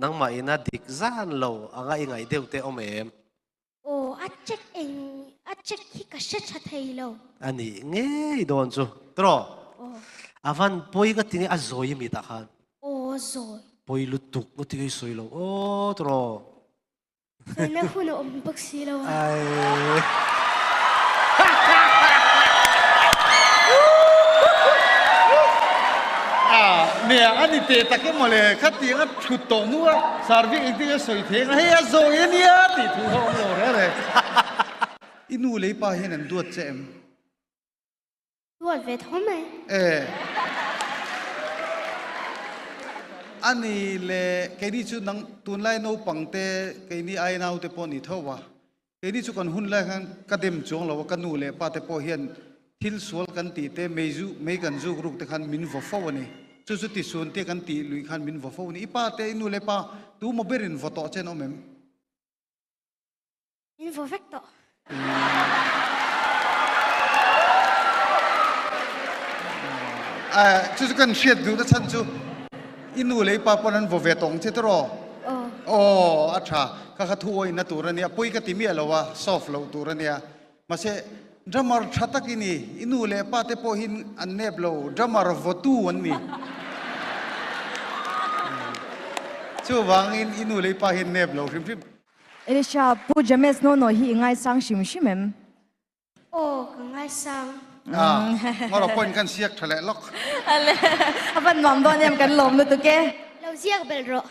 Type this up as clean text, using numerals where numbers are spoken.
Nangmah ina dik zan lo anga i ngaih deuh te awm em? Aw, a check eng, a check hi ka hre tha thei lo. A nih ngei dawn chu. Tiraw? Aw. A van pawi ka ti nge a zawi mi tah khan? Aw, zawi. Pawi lutuk ka ti ngei sawi lo. Aw, tiraw? Sawina hun a awm bawk si lo a. Ai. Nia a ni teh tak emaw le khatiang a thut tawh hnu a Sarvik engtin a sawi thei ang a hei a zawi a nia tih thu kha awm lo reng reng. I nu lei pa hian an duat che em? Duat ve tho mai. E. A ni le keini chu nang tunlai naupang te keini ai nau te pawh ni tho a. Keini chu kan hun lai khan ka dem chuang lo a, ka nu leh pa te pawh hian thil sual kan tih te mei zu mei kan zuk ruk te khan min vaw fo a ni. Chu chu tisuan te kan tih lui khan min vaw fo a ni. I pa te i nu leh pa tu maw berin vaw tawh chen awm em? Min vaw vek tawh. Chu chu kan hriat duhna chhan chu i nu leh i pa pawn an vaw ve tawh ang che tiraw? Aw a tha. Kha kha thu awihna tur a nia, pawi ka ti miah lo a, soft loh tur a nia. Mahse drummer tha tak i ni, i nu leh pa te pawh hi an nep lo, drummer vawtu an ni. Chuvangin i nu leh i pa hi an nep lo hrim hrim. Elisha, Pu James Nono hi i ngaisang hrim hrim em? Aw, ka ngaisang. Ah, ngawrh pawhin kan siak tha leh lawk. Ale, a van nuam dawn em kan lawm lutuk e. Lo ziak belh rawh.